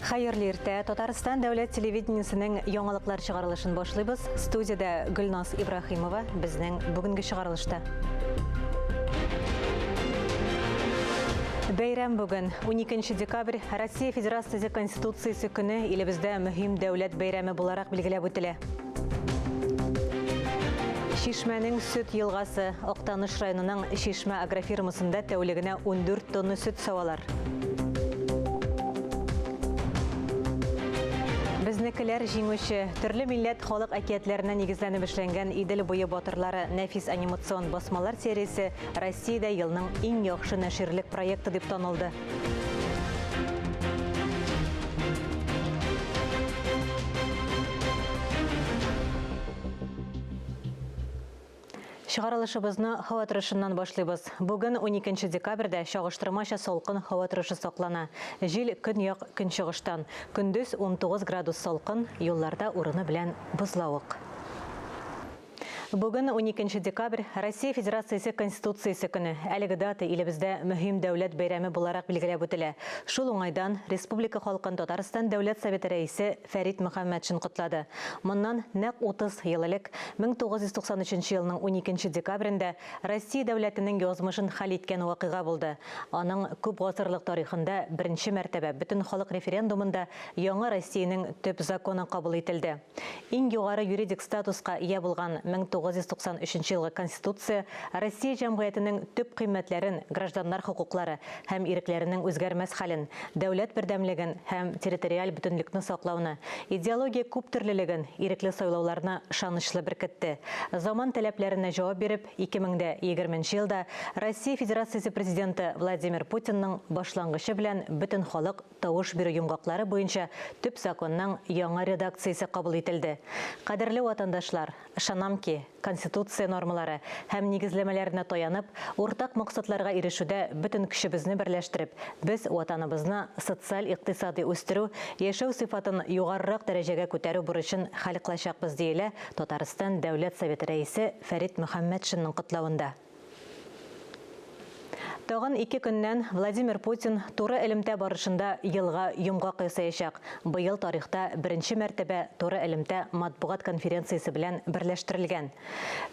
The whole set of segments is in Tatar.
Хәерле иртә. Татарстан дәүләт телевидениесенең яңалыклар чыгарылышын башлыйбыз. Студиядә Гөлназ Ибраһимова безнең бүгенге чыгарылышта. Бәйрәм бүген, 12 декабрь, Россия Федерациясе Конституциясе көне илебездә мөһим дәүләт бәйрәме буларак билгеләп үтелә. Чишмәнең сөт елгасы Актаныш районының Чишмә агрофирмасында тәүлегенә 14 тонна сөт савалар. Безнекеләр җиңүче. Төрле милләт халык әкиятләренә нигезләнеп эшләнгән Идел буе батырлары нәфис анимацион басмалар сериясе Россиядә елның иң яхшы нәширлек проекты дип танылды. Чыгарылышыбызны һава торышыннан башлыйбыз. Бүген 12 декабрьдә чагыштырмача салкын һава торышы саклана. Җил көньяк көнчыгыштан. Көндез 19 градус салкын, юлларда урыны белән бозлавык. Бүген 12 декабрь, Россия Федерациясе Конституциясе көне. Әлеге дата илебездә мөһим дәүләт бәйрәме буларак билгеләп үтелә. Шул уңайдан республика халкын Татарстан Дәүләт Советы Рәисе Фәрит Мөхәммәтшин котлады. Моннан нәкъ 30 ел элек, 1993 елның 12 декабрендә Россия дәүләтенең язмышын хәл иткән вакыйга булды. Аның күп гасырлык тарихында беренче мәртәбә бөтенхалык референдумында яңа Россиянең Төп законы кабул ителде. Иң югары юридик статуска ия булган 1993 елгы Конституция Россия җәмгыятенең төп кыйммәтләрен, гражданнар хокуклары һәм ирекләренең үзгәрмәс хәлен, дәүләт бердәмлеген һәм территориаль бөтенлекне саклауны, идеология күптөрлелеген, ирекле сайлауларны ышанычлы беркетте. Заман таләпләренә җавап биреп, 2020 елда Россия Федерациясе Президенты Владимир Путинның башлангычы белән бөтенхалык Тавыш бирү йомгаклары буенча Төп законның яңа редакциясе кабул ителде. Кадерле ватандашлар, ышанам ки, Конституция нормалары һәм нигезләмәләренә таянып, уртак максатларга ирешүдә бөтен көчебезне берләштереп, без Ватаныбызны социаль-икътисадый үстерү, яшәү сыйфатын югарырак дәрәҗәгә күтәрү бурычын хәл кылачакбыз, диелә Татарстан Дәүләт Советы Рәисе Фәрит Мөхәммәтшинның котлавында. Тагын ике көннән Владимир Путин туры элемтә барышында елга йомгак ясаячак. Быел тарихта беренче мәртәбә туры элемтә матбугат конференциясе белән берләштерелгән.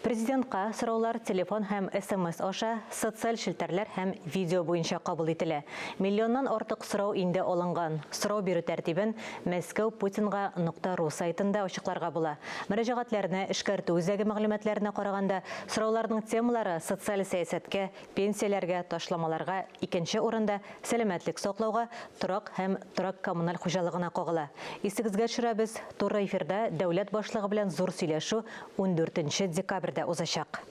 Президентка сораулар телефон һәм смс аша, социаль челтәрләр һәм видео буенча кабул ителә. Миллионнан артык сорау инде алынган. Сорау бирү тәртибен Мәскәү Путинга нокта ру сайтында ачыкларга була. Мөрәҗәгатьләрне эшкәртү үзәге мәгълүматларына караганда, сорауларның темалары социаль сәясәткә, пенсияләргә, ташламаларга, икенче урында, сәламәтлек саклауга, торак һәм торак-коммуналь хуҗалыгына кагыла. Исегезгә төшерәбез, туры эфирда дәүләт башлыгы белән зур сөйләшү ундүртенче декабрьдә узачак.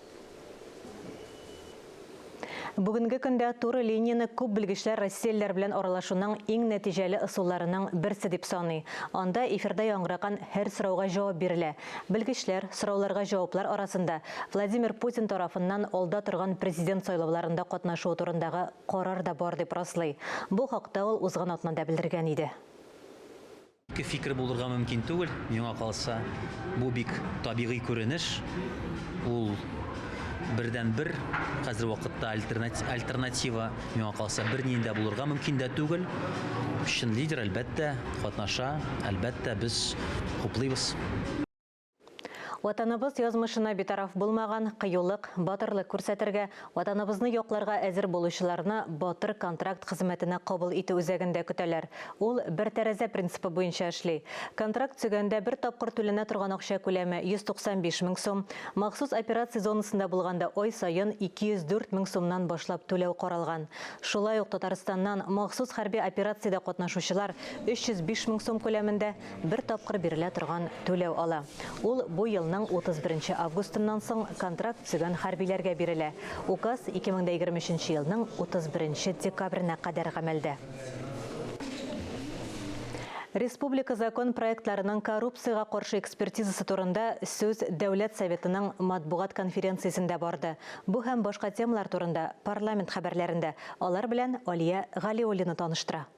Бүгенге көндә туры линияне күп белгечләр россиялеләр белән аралашуның иң нәтиҗәле ысулларының берсе дип саный. Анда эфирда яңгыраган һәр сорауга җавап бирелә. Белгечләр, сорауларга җаваплар арасында Владимир Путин тарафыннан алда торган президент сайлауларында катнашуы турындагы карар да бар дип раслый. Бу хакта ул узган атнада белдергән иде. Ике фикер булырга мөмкин түгел, миңа калса, бу бик табигый күренеш. Ул бердәнбер хәзер вакытта альтернатива, миңа калса, бернинди дә булырга мөмкин дә түгел. Чын лидер, әлбәттә, катнаша, әлбәттә, без хуплыйбыз. Ватаныбыз язмышына битараф булмаган, кыюлык, батырлык күрсәтергә, Ватаныбызны якларга әзер булучыларны Батыр контракт хезмәтенә кабул итү үзәгендә көтәләр. Ул бер тәрәзә принципы буенча эшли. Контракт төзегәндә бер тапкыр түләнә торган акча күләме 195 мең сум, махсус операция зонасында булганда ай саен 204 мең сумнан башлап түләү каралган. Шулай ук Татарстаннан махсус хәрби операциядә катнашучылар 305 мең сум күләмендә, бер тапкыр бирелә торган түләү ала. Ул бу елның 31 августыннан соң контракт төзегән хәрбиләргә бирелә. Указ 2023 елның 31 декабренә кадәр гамәлдә. Республика закон проектларының коррупциягә каршы экспертизасы турында сүз Дәүләт Советының матбугат конференциясендә барды. Бу һәм башка темалар турында парламент хәбәрләрендә. Алар белән Алия Галиуллина таныштыра.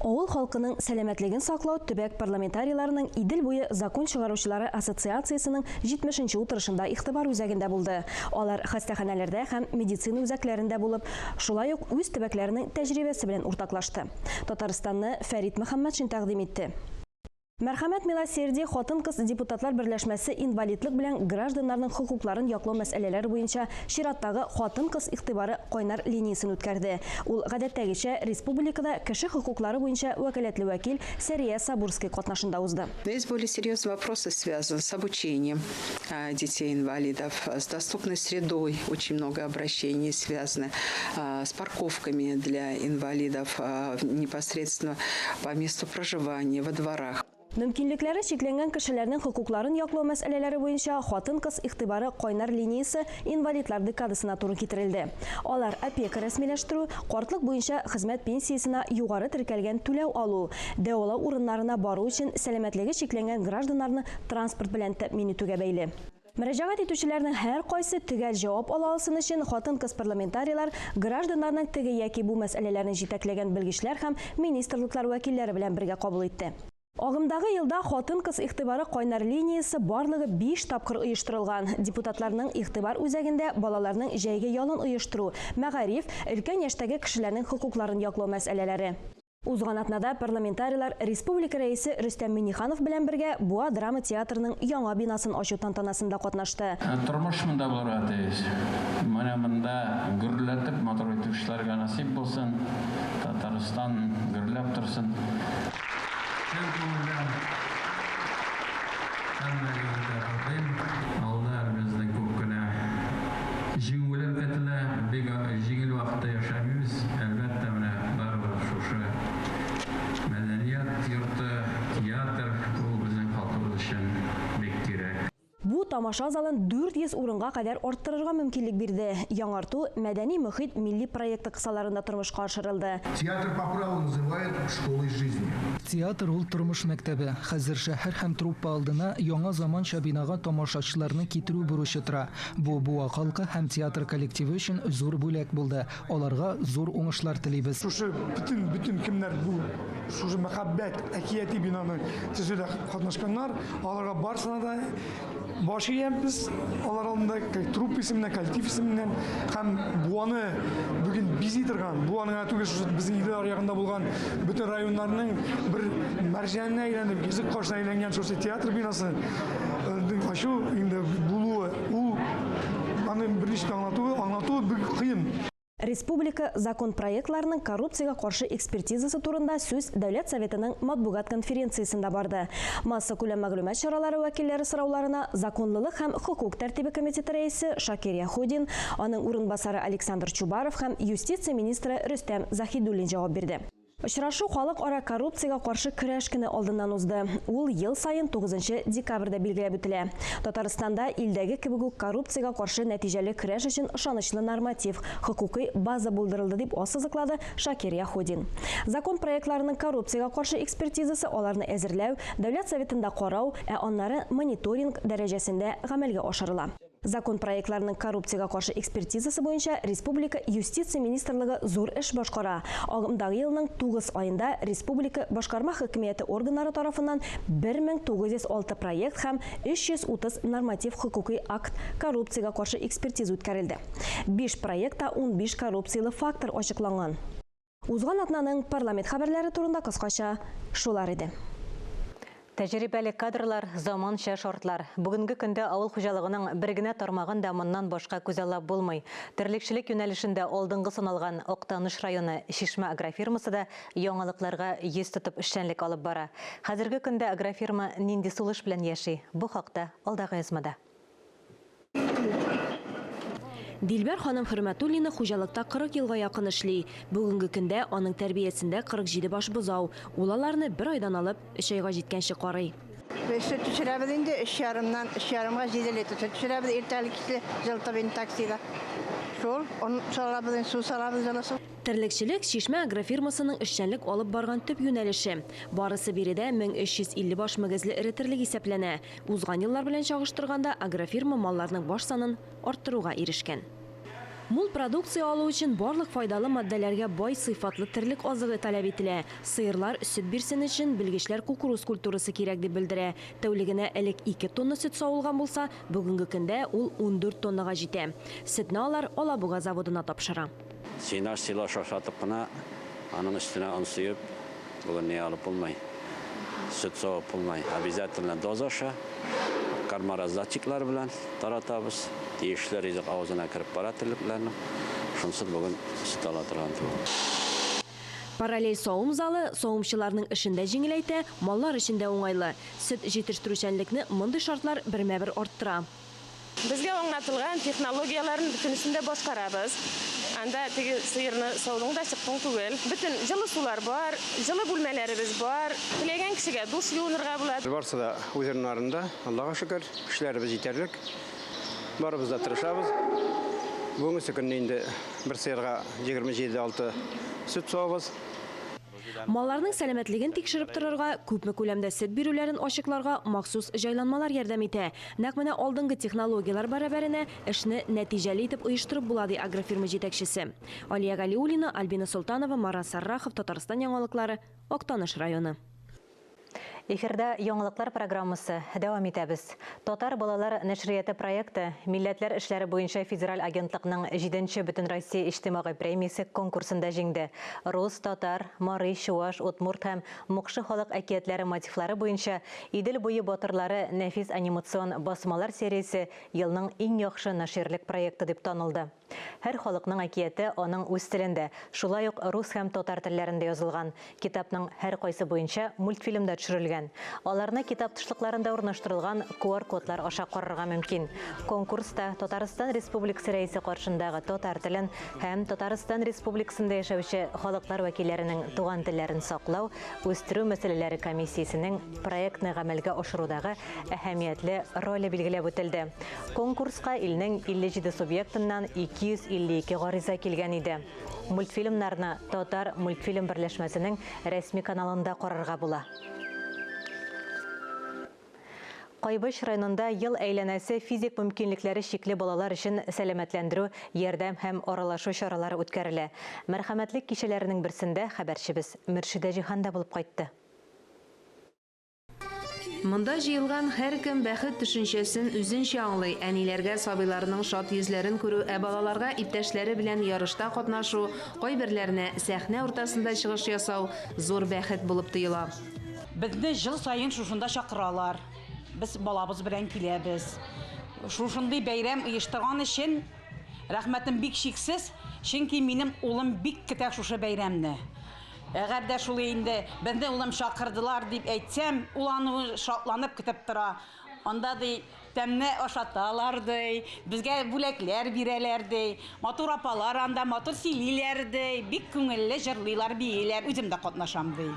Авыл халкының сәламәтлеген саклау төбәк парламентарийларының Идел буе закон чыгаручылары ассоциациясенең 70 нче утырышында игътибар үзәгендә булды. Алар хастаханәләрдә һәм медицина үзәкләрендә булып, шулай ук үз төбәкләренең тәҗрибәсе белән уртаклашты. Татарстанны Фәрит Мөхәммәтшин тәкъдим итте. Мәрхәмәт Милосердие хатын-кыз депутатлар берләшмәсе инвалидлык белән гражданнарның хокукларын яклау мәсьәләләре буенча чираттагы Хатын-кыз игътибары кайнар линиясен үткәрде. Ул, гадәттәгечә, республикада кеше хокуклары буенча вәкаләтле вәкил Сәрия Сабурский катнашында узды. Здесь более серьезные вопросы связаны с обучением детей-инвалидов, с доступной средой, очень много обращений связано с парковками для инвалидов непосредственно по месту проживания, во дворах. Мөмкинлекләре чикләнгән кешеләрнең хокукларын яклау мәсьәләләре буенча Хатын-кыз игътибары кайнар линиясе инвалидлар декадасына туры китерелде. Алар опека рәсмиләштерү, картлык буенча хезмәт пенсиясенә югары теркәлгән түләү алу, дәвалау урыннарына бару өчен сәламәтлеге чикләнгән гражданнарны транспорт белән тәэмин итүгә бәйле. Мөрәҗәгать итүчеләрнең һәркайсы төгәл җавап ала алсын өчен хатын-кыз парламентарийлар гражданнарның теге яки бу мәсьәләләрен җитәкләгән белгечләр һәм министрлыклар вәкилләре белән бергә кабул итте. Агымдагы елда Хатын-кыз игътибары кайнар линиясе барлыгы биш тапкыр оештырылган. Депутатларның игътибар үзәгендә балаларның җәйге ялын оештыру, мәгариф, өлкән яшьтәге кешеләрнең хокукларын яклау мәсьәләләре. Узган атнада парламентарийлар республика Рәисе Рөстәм Миңнеханов белән бергә Буа драма театрының яңа бинасын ачу тантанасында катнашты. Тормыш монда булырга тиеш. Менә монда гөрләтеп матур итеп эшләргә насыйп булсын. Татарстан гөрләп торсын. Чын күңелдән һәммәгезне дә котлыйм. Алда безне күп кенә җиңүләр көтелә. Бик җиңел вакытта яшәмибез. Әлбәттә, менә барыбер шушы мәдәният йорты, театр, ул безнең халкыбыз өчен бик кирәк. Бу тамаша залын 400 урынга кадәр арттырырга мөмкинлек бирде. Яңарту Мәдәни мохит милли проекты кысаларында тормышка ашырылды. Театр по праву называют школой жизни. Театр ул тормыш мәктәбе. Хәзер шәһәр һәм труппа алдына яңа заманча бинага тамашачыларны китерү бурычы тора. Бу Буа халкы һәм театр коллективы өчен зур бүләк булды. Аларга зур уңышлар телибез. Шушы бөтен, бөтен кемнәр бу шушы мәхәббәт әкияти бинаны төзүдә катнашканнар, аларга барысына да Баш иябез алар алдында труппа исеменнән, коллектив исеменнән һәм Буаны бүген бизи торган, Буаны гына түгел, шушы безнең Идел аръягында булган бөтен районнарның бер мәрҗәненә әйләнеп, йөзек кашына әйләнгән шушы театр бинасын ачу инде булуы, ул аны берничек тә аңлатуы, аңлатуы бик кыен. Республика закон проектларының коррупциягә каршы экспертизасы турында сүз Дәүләт Советының матбугат конференциясендә барды. Массакүләм мәгълүмат чаралары вәкилләре сорауларына Законлылык һәм хокук тәртибе комитеты рәисе Шакир Яһудин, аның урынбасары Александр Чубаров һәм юстиция министры Рөстәм Заһидуллин җавап бирде. Очрашу Халыкара коррупциягә каршы көрәш көне алдыннан узды. Ул ел саен тугызынчы декабрьдә билгеләп үтелә. Татарстанда илдәге кебек үк коррупциягә каршы нәтиҗәле көрәш өчен ышанычлы норматив, хокукый база булдырылды, дип ассызыклады Шакир Яһудин. Закон проектларының коррупциягә каршы экспертизасы аларны әзерләү, Дәүләт Советында карау, ә аннары мониторинг дәрәҗәсендә гамәлгә ашырыла. Закон проектларының коррупциягә каршы экспертизасы буенча республика Юстиция министрлыгы зур эш башкара. Агымдагы елның 9 аенда республика башкарма хакимияте органнары тарафыннан 1906 проект һәм 330 норматив хокукый акт коррупциягә каршы экспертиза үткәрелде. Биш проектта 15 коррупцияле фактор ачыкланган. Узган атнаның парламент хәбәрләре турында кыскача шулар иде. Тәҗрибәле кадрлар, заманча шартлар. Бүгенге көндә авыл хуҗалыгының бер генә тармагын да моннан башка күзаллап булмый. Терлекчелек юнәлешендә алдынгы саналган Актаныш районы Чишмә агрофирмасы да яңалыкларга йөз тотып эшчәнлек алып бара. Хәзерге көндә агрофирма нинди сулыш белән яши? Бу хакта алдагы язмада. Дилбәр ханым Хөрмәтуллина хуҗалыкта 40 елга якын эшли. Бүгенге көндә аның тәрбиясендә 47 баш бозау. Ул аларны бер айдан алып, өч айга җиткәнче карый. Без сөт төшерәбез инде, өч ярымнан, өч ярымга җиде литр сөт төшерәбез, иртәле-кичле җылытып инде таксида. Шул, он салабыз инде, су салабыз, җылы су. Терлекчелек, Чишмә агрофирмасының эшчәнлек алып барган төп юнәлеше. Барысы биредә 1350 баш мөгезле эре терлек исәпләнә. Узган еллар белән чагыштырганда, агрофирма малларның баш санын арттыруга ирешкән. Мул продукция алу өчен барлык файдалы матдәләргә бай сыйфатлы терлек азыгы таләп ителә. Сыерлар сөт бирсен өчен белгечләр кукуруз культурасы кирәк дип белдерә. Тәүлегенә элек 2 тонна сөт савылган булса, бүгенге көндә ул 14 тоннага җитә. Сөтне алар Алабуга заводына тапшыра. Сенаж, силос ашатып кына, аның өстенә он сыеп, бүген ни алып булмый. Сөт савып булмый. Обязательно доза аша, кормораздатчиклар белән таратабыз. Тиешле ризык авызына кереп бара терлекләрнең. Шунсыз бүген сөт ала торган түгел. Параллель савым залы савымчыларның эшен дә җиңеләйтә, маллар өчен дә уңайлы. Сөт җитештерүчәнлекне мондый шартлар бермә-бер арттыра. Безгә аңлатылган технологияләрне бөтенесен дә башкарабыз. Анда теге сыерны саудың да чыктың түгел. Бөтен җылы сулар бар, җылы бүлмәләребез бар. Теләгән кешегә душ юынырга була. Барысы да үз урыннарында, Аллага шөкер, эшләребез җитәрлек. Барыбыз да тырышабыз. Бүгенге көнне инде бер сыерга 27,6 сөт савабыз. Малларның сәламәтлеген тикшереп торырга, күпме күләмдә сөт бирүләрен ачыкларга махсус җайланмалар ярдәм итә. Нәкъ менә алдынгы технологияләр бәрабәренә эшне нәтиҗәле итеп оештырып була, ди агрофирма җитәкчесе. Алия Галиуллина, Альбина Солтанова, Марат Саррахов, Татарстан яңалыклары, Актаныш районы. Эфирда яңалыклар программасы дәвам итәбез. Татар балалар нәшрияты проекты Милләтләр эшләре буенча федераль агентлыкның 7нче Бөтенроссия иҗтимагый премиясе конкурсында җиңде. Рус, татар, мари, чуаш, удмурт һәм мукшы халык әкиятләре мотивлары буенча Идел буе батырлары нәфис анимацион басмалар сериясе елның иң яхшы наширлек проекты дип танылды. Һәр халыкның әкияте аның үз телендә, шулай ук рус һәм татар телләрендә язылган. Китапның һәр кайсы буенча мультфильм да төшерелгән. Аларны китап тышлыкларында урнаштырылган QR-кодлар аша карарга мөмкин. Конкурста Татарстан Республикасы Рәисе каршындагы татар телен һәм Татарстан Республикасында яшәүче халыклар вәкилләренең туган телләрен саклау, үстерү мәсьәләләре комиссиясенең проектны гамәлгә ашырудагы әһәмиятле роле билгеләп үтелде. Конкурска илнең 57 субъектыннан 252 гариза килгән иде. Мультфильмнарны Татар мультфильм берләшмәсенең рәсми каналында карарга була. Кайбыч районында ел әйләнәсе физик мөмкинлекләре чикле балалар өчен сәламәтләндерү, ярдәм һәм аралашу чаралары үткәрелә. Мәрхәмәтлек кичәләренең берсендә хәбәрчебез Мөршидә Җиһан да булып кайтты. Монда җыелган һәркем бәхет төшенчәсен үзенчә аңлый. Әниләргә сабыйларының шат йөзләрен күрү, ә балаларга иптәшләре белән ярышта катнашу, кайберләренә сәхнә уртасында чыгыш ясау зур бәхет булып тоела. Безне ел саен шушында чакыралар. Без балабыз белән киләбез. Шушындый бәйрәм оештырган өчен рәхмәтем бик чиксез, чөнки минем улым бик көтә шушы бәйрәмне. Әгәр дә шулай инде безне улым чакырдылар дип әйтсәм, ул аны шатланып көтеп тора. Анда ди тәмне ашаталар ди, безгә бүләкләр бирәләр ди, матур апалар анда матур сөйлиләр ди, бик күңелле җырлыйлар, бииләр, үзем дә катнашам ди.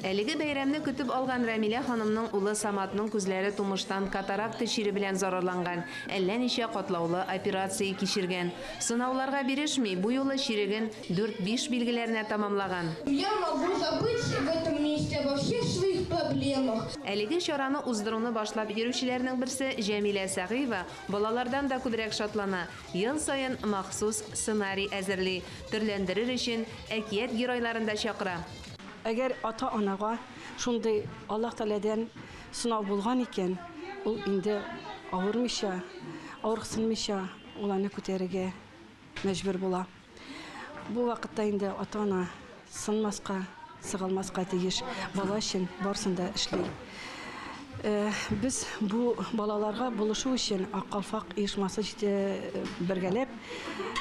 Әлеге бәйрәмне көтеп алган Рәмилә ханымның улы Саматның күзләре тумыштан катаракта чире белән зарарланган, әллә ничә катлаулы операция кичергән. Сынауларга бирешми, бу юлы чиреген 4-5 билгеләренә тамамлаган. Я могу забыть в этом месте обо всех своих проблемах. Әлеге чараны уздыруны башлап йөрүчеләрнең берсе Җәмилә Сәгыева балалардан да күбрәк шатлана. Ел саен махсус сценарий әзерли, төрләндерер өчен әкият геройларын да чакыра. Әгәр ата-анага шундый Аллаһ Тәгаләдән сынау булган икән, ул инде авырмыйча, авырыксынмыйча ул аны күтәрергә мәҗбүр була. Бу вакытта инде ата-ана сынмаска, сыгылмаска тиеш. Бала өчен барысын да эшли. Без бу балаларга булышу өчен Ак калфак оешмасы бергәләп,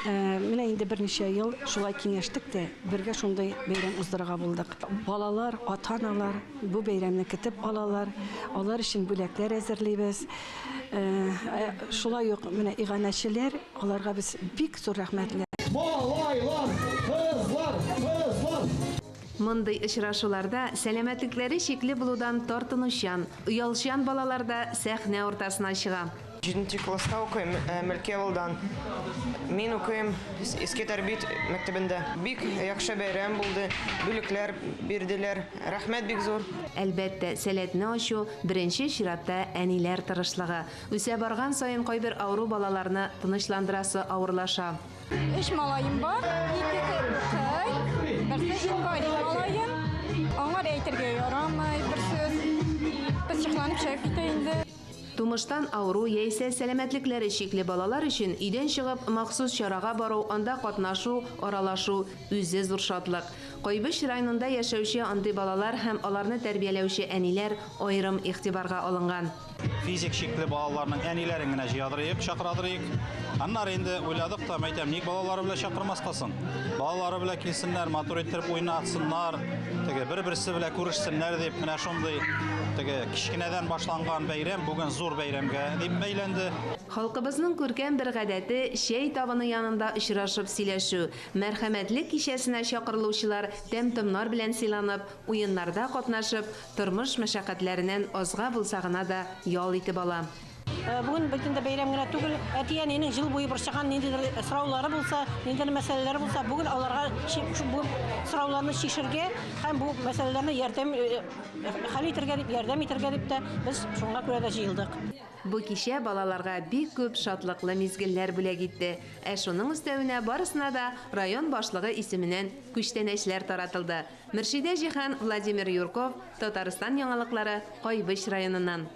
менә инде берничә ел шулай киңәштек тә, бергә шундый бәйрәм уздырырга булдык. Балалар, ата-аналар бу бәйрәмне көтеп алалар, алар өчен бүләкләр әзерлибез. Шулай ук менә иганәчеләр, аларга без бик зур рәхмәтле. Малайлар, кызлар, кызлар. Мондый очрашуларда сәламәтлекләре чикле булудан тартынучан, оялчан балалар да сәхнә уртасына чыга. Җиденче класста укыйм, Мөлки авылдан. Мин укыйм Иске Тәрбит мәктәбендә. Бик яхшы бәйрәм булды, бүлекләр бирделәр. Рәхмәт бик зур. Әлбәттә, сәләтне ачу беренче чиратта әниләр тырышлыгы. Үсә барган саен кайбер авыру балаларны тынычландырасы авырлаша. Өч малаем бар, икесе укый, берсе инвалид малаем. Аңа да әйтергә ярамый бер сүз. Психланып чыгып китә инде. Тумыштан авыру яисә сәламәтлекләре чикле балалар өчен өйдән чыгып махсус чарага бару, анда катнашу, аралашу, үзе зур шатлык. Кайбыч районында яшәүче андый балалар һәм аларны тәрбияләүче әниләр аерым игътибарга алынган. Физик чикле балаларның әниләрен генә җыядыр идек, чакырадыр идек. Аннары инде уйладык та, мәйтәм, ник балалары белән чакырмаска соң? Балалары белән килсеннәр, матур иттереп уйнатсыннар, теге бер-берсе белән күрешсеннәр дип, менә шундый теге кечкенәдән башланган бәйрәм бүген зур бәйрәмгә дип бәйләнде. Халкыбызның күркәм бер гадәте, чәй табыны янында очрашып сөйләшү. Мәрхәмәтлек кичәсенә чакырылучылар тәм-томнар белән сыйланып, уеннарда катнашып, тормыш мәшәкатьләреннән азга булса гына да ял итеп ала. Бүген бит инде бәйрәм генә түгел, әти-әнинең җыл буе борчыган ниндидер сораулары булса, ниндидер мәсьәләләре булса, бүген аларга бу сорауларны чишергә һәм бу мәсьәләләрне ярдәм хәл итергә дип, ярдәм итергә дип тә без шуңа күрә дә җыелдык. Бу кичә балаларга бик күп шатлыклы мизгелләр бүләк итте. Ә шуның өстәвенә барысына да район башлыгы исеменнән күчтәнәчләр таратылды. Мөршидә Җиһан, Владимир Юрков, Татарстан яңалыклары, Кайбыч районыннан.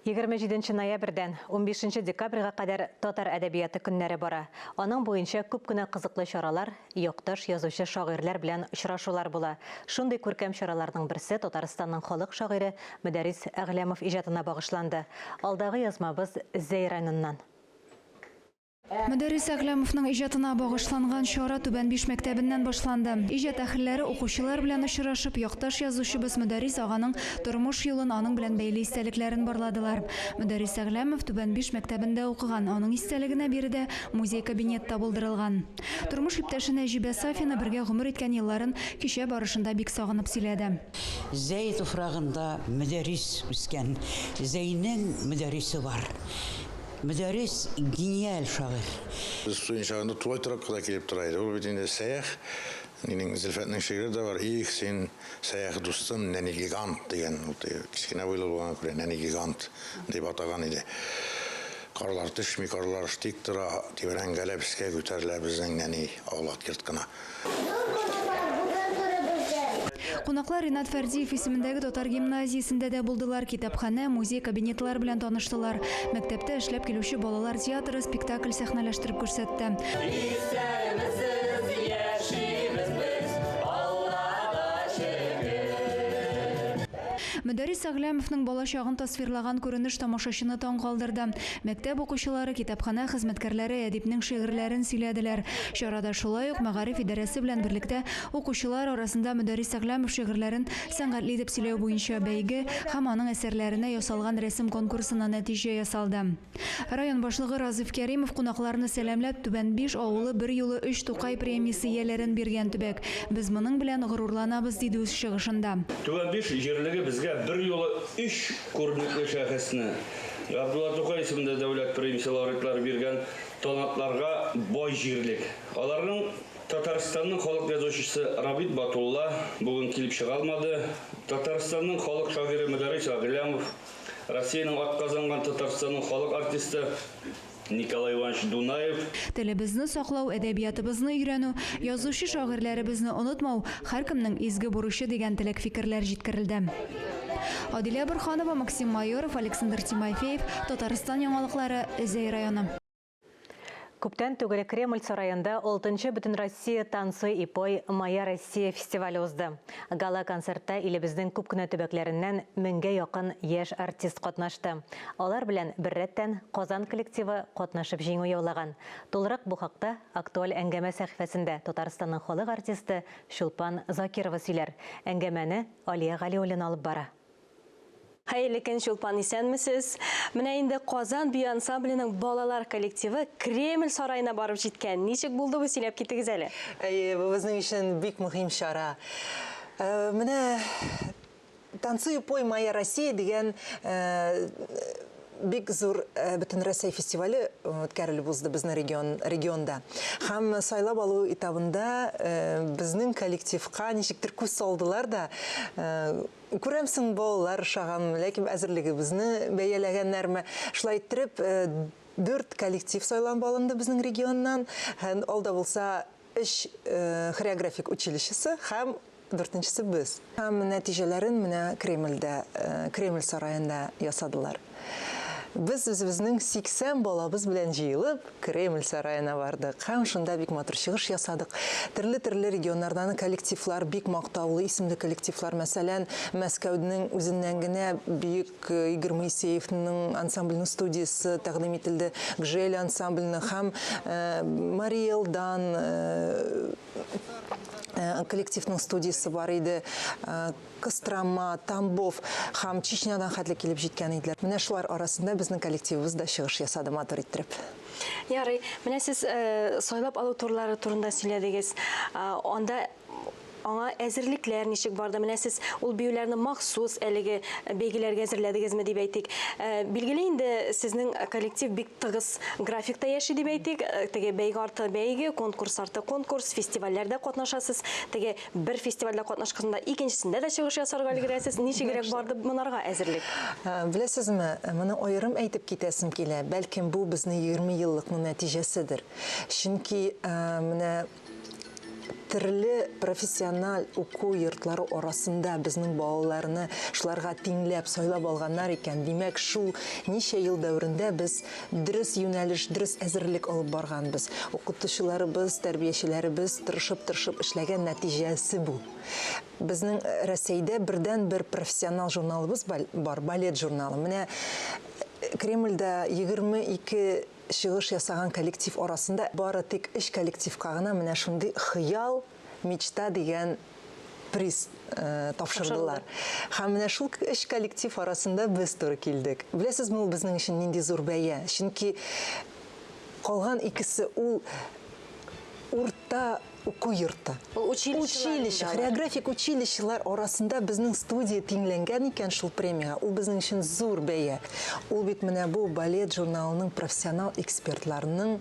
27 ноябрьдән 15 декабрьгә кадәр татар әдәбияты көннәре бара. Аның буенча күп кенә кызыклы чаралар, якташ язучы шагыйрьләр белән очрашулар була. Шундый күркәм чараларның берсе Татарстанның халык шагыйре Мөдәррис Әгъләмов иҗатына багышланды. Алдагы язмабыз Зәй районыннан. Мөдәррис Әгъләмовның иҗатына багышланган чара Түбән Биш мәктәбеннән башланды. Иҗат әһелләре укучылар белән очрашып, якташ язучыбыз Мөдәррис аганың тормыш юлын, аның белән бәйле истәлекләрен барладылар. Мөдәррис Әгъләмов Түбән Биш мәктәбендә укыган, аның истәлегенә биредә музей-кабинет та булдырылган. Тормыш иптәше Нәҗибә Сафина бергә гомер иткән елларын кичә барышында бик сагынып сөйләде. Зәй туфрагында Мөдәррис үскән. Зәйнең Мөдәррисе бар. Мөдәррис, гениаль шагыйрь. Без студент чагында тулай торакка да килеп тора иде. Ул бит инде Сәях, минем Зөлфәтнең шигыре дә бар. Их, син, Сәях дустым, нәни гигант дигән. Ул теге кечкенә буйлы булганга күрә, нәни гигант дип атаган иде. Карлар төшми, карлар тик тора, тибрәнгәләп өскә күтәрелә безнең нәни аулак йорт кына. Кунаклар Ринат Фәрдиев исемендәге татар гимназиясендә дә булдылар, китапханә, музей кабинетлары белән таныштылар. Мәктәптә эшләп килүче балалар театры спектакль сәхнәләштереп күрсәтте. Исәнмесез, яшибез без, Аллага шөкер. Мөдәррис Әгъләмовның балачагын тасвирлаган күренеш тамашачыны таң калдырды. Мәктәп укучылары, китапханә хезмәткәрләре әдипнең шигырьләрен сөйләделәр. Чарада шулай ук мәгариф идарәсе белән берлектә укучылар арасында Мөдәррис Әгъләмов шигырьләрен сәнгатьле итеп сөйләү буенча бәйге һәм аның әсәрләренә ясалган рәсем конкурсына нәтиҗә ясалды. Район башлыгы Разыйф Кәримов кунакларны сәламләп, Түбән Биш авылы берьюлы өч Тукай премиясе ияләрен биргән төбәк. Без моның белән горурланабыз, диде үз чыгышында. Түбән Биш җирлеге безгә берьюлы өч күренекле шәхесне, Габдулла Тукай исемендә дәүләт премиясе лауреатлары биргән талантларга бай җирлек. Аларның Татарстанның халык язучысы Рабит Батулла бүген килеп чыга алмады, Татарстанның халык шагыйре Мөдәррис Әгъләмов, Россиянең атказанган Татарстанның халык артисты Николай Иванович Дунаев. Телебезне саклау, әдәбиятыбызны өйрәнү, язучы-шагыйрьләребезне онытмау, һәркемнең изге бурычы дигән теләк-фикерләр җиткерелде. Адилә Борһанова, Максим Майоров, Александр Тимофеев, Татарстан яңалыклары, Зәй районы. Күптән түгел Кремль сараенда 6нчы Бөтенроссия Танцуй и пой, моя Россия фестивале узды. Гала-концертта илебезнең күп кенә төбәкләреннән меңгә якын яшь артист катнашты. Алар белән беррәттән Казан коллективы катнашып җиңү яулаган. Тулырак бу хакта Актуаль әңгәмә сәхифәсендә Татарстанның халык артисты Чулпан Закирова сөйләр. Әңгәмәне Алия Галиуллина алып бара. Хәерле көн, Чулпан, исәнмесез. Менә инде Казан бию ансамбленең балалар коллективы Кремль сараена барып җиткән. Ничек булды бу, сөйләп китегез әле. Әйе, бу безнең өчен бик мөһим чара. Э, менә Танцую пой моя Россия дигән э, бик зур э, Бөтенрәсәй фестивале үткәрелеп узды безнең регион, регионда. Һәм сайлап алу этабында безнең коллективка ничектер күз салдылар да, Күрәмсең, балалар ошаган, ләкин әзерлегебезне бәяләгәннәрме? Шулай иттереп, Дүрт коллектив сайланып алынды безнең регионнан. Һәм алда булса өч хореографик училищесы һәм дүртенчесе без. Һәм нәтиҗәләрен менә Кремльдә, Кремль сараенда ясадылар. Без үзебезнең 80 балабыз белән җыелып, Кремль сараена бардык һәм шунда бик матур чыгыш ясадык. Төрле-төрле регионнардан коллективлар, бик мактаулы исемле коллективлар, мәсәлән, Мәскәүнең үзеннән генә бөек Игорь Моисеевның ансамбленең студиясе тәкъдим ителде, Гжель ансамбленең һәм Марий Элдан коллективның студиясе бар иде. Кострома, Тамбов һәм Чечнядан хәтле килеп җиткән иделәр. Менә шулар арасында безнең коллективыбыз да чыгыш ясады матур иттереп. Ярый, менә сез сайлап алу турлары турында сөйләдегез. Анда Аңа әзерлекләр ничек барды? Менә сез ул биюләрне махсус әлеге бәйгеләргә әзерләдегезме дип әйтик. Билгеле инде, сезнең коллектив бик тыгыз графикта яши дип әйтик. Теге бәйге арты бәйге, конкурс арты конкурс, фестивальләрдә катнашасыз. Теге бер фестивальдә катнашканда икенчесендә дә чыгыш ясарга өлгерәсез. Ничегрәк барды монарга әзерлек? Беләсезме, моны аерым әйтеп китәсем килә. Бәлкем бу безнең 20 еллыкның нәтиҗәседер. Чөнки менә Төрле профессиональ уку йортлары арасында безнең балаларны шуларга тиңләп сайлап алганнар икән, димәк, шул ничә ел дәверендә без дөрес юнәлеш, дөрес әзерлек алып барганбыз. Укытучыларыбыз, тәрбиячеләребез тырышып-тырышып эшләгән нәтиҗәсе бу. Безнең Рәсәйдә бердәнбер профессионал журналыбыз бар, балет журналы. Менә Кремльдә 22 Чыгыш ясаган коллектив арасында бары тик өч коллективка гына менә шундый Хыял, мечта дигән приз тапшырдылар. Һәм менә шул өч коллектив арасында без туры килдек. Беләсезме, ул безнең өчен нинди зур бәя? Чөнки калган икесе ул урта Уку йорты. Ул училищелар Училище, инде алар. хореографик училищелар арасында безнең студия тиңләнгән икән шул премиягә, ул безнең өчен зур бәя. Ул бит менә бу балет журналының профессионал экспертларының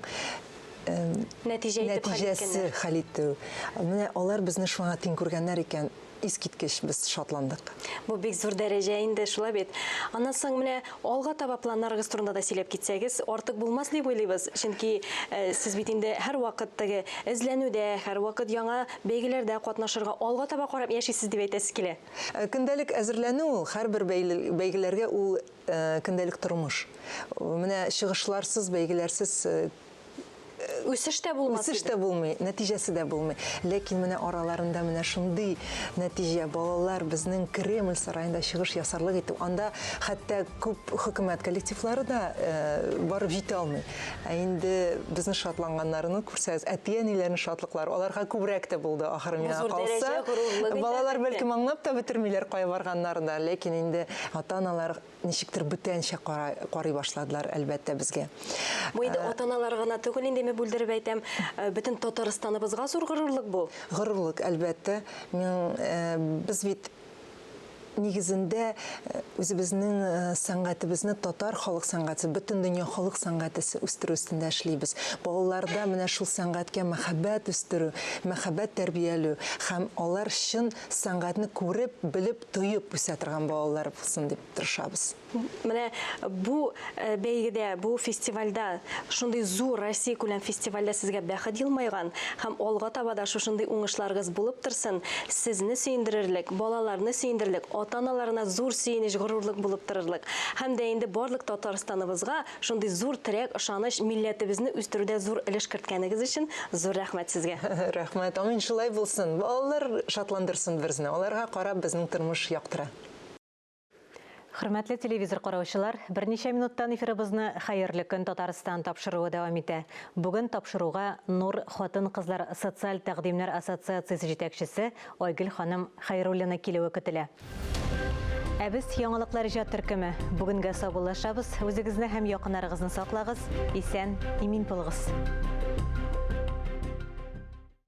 Нәтиҗә итеп хәл нәтиҗәсе иткәннәр. хәл итү. Менә алар безне шуңа тиң күргәннәр икән. Искиткеч без шатландык. Бу бик зур дәрәҗә инде, шулай бит? Аннан соң менә алга таба планнарыгыз турында да сөйләп китсәгез, артык булмас дип уйлыйбыз. Чөнки сез бит инде һәрвакыт теге эзләнүдә, һәрвакыт яңа бәйгеләрдә катнашырга, алга таба карап яшисез дип әйтәсе килә. Көндәлек әзерләнү ул, һәрбер бәйгеләргә ул көндәлек тормыш. Менә чыгышларсыз, бәйгеләрсез Үсеш тә булмас Үсеш тә булмый, нәтиҗәсе дә булмый. Ләкин менә араларында менә шундый нәтиҗә, балалар безнең Кремль сараенда чыгыш ясарлык итеп, анда хәтта күп хөкүмәт коллективлары да барып җитә алмый. Ә инде безнең шатланганнарны күрсәгез, әти-әниләрнең шатлыклары аларга күбрәк тә булды, ахыры миңа калса. Балалар бәлкем аңлап та бетермиләр кая барганнарын да, ләкин инде ата-аналар ничектер бүтәнчә карый башладылар, әлбәттә, безгә. Бу инде ата-аналар гына түгел инде, мин бүлдереп әйтәм, бөтен Татарстаныбызга зур горурлык бу. Горурлык, әлбәттә. Мин, без бит нигезендә үзебезнең сәнгатебезне татар халык сәнгате, бөтен дөнья халык сәнгатесе үстерү өстендә эшлибез. Балаларда менә шул сәнгатькә мәхәббәт үстерү, мәхәббәт тәрбиялү һәм алар чын сәнгатьне күреп, белеп, тоеп үсә торган балалар булсын дип тырышабыз. Менә бу бәйгедә, бу фестивальдә, шундый зур Россиякүләм фестивальдә сезгә бәхет елмайган һәм алга таба да шушындый уңышларыгыз булып торсын, сезне сөендерерлек, балаларны сөендерерлек, ата-аналарына зур сөенеч, горурлык булып торырлык һәм дә инде барлык Татарстаныбызга шундый зур терәк, ышаныч, милләтебезне үстерүдә зур өлеш керткәнегез өчен зур рәхмәт сезгә. Рәхмәт, амин, шулай булсын. Балалар шатландырсын берзне, аларга карап безнең тормыш яктыра. Хөрмәтле телевизор караучылар, берничә минуттан эфирыбызны Хәерле көн, Татарстан тапшыруы дәвам итә. Бүген тапшыруга Нур хатын-кызлар социаль тәкъдимнәр ассоциациясе җитәкчесе Айгөл ханым Хәйруллина килүе көтелә. Ә без яңалыклар иҗат төркеме бүгенгә саубуллашабыз. Үзегезне һәм якыннарыгызны саклагыз, исән, имин булыгыз.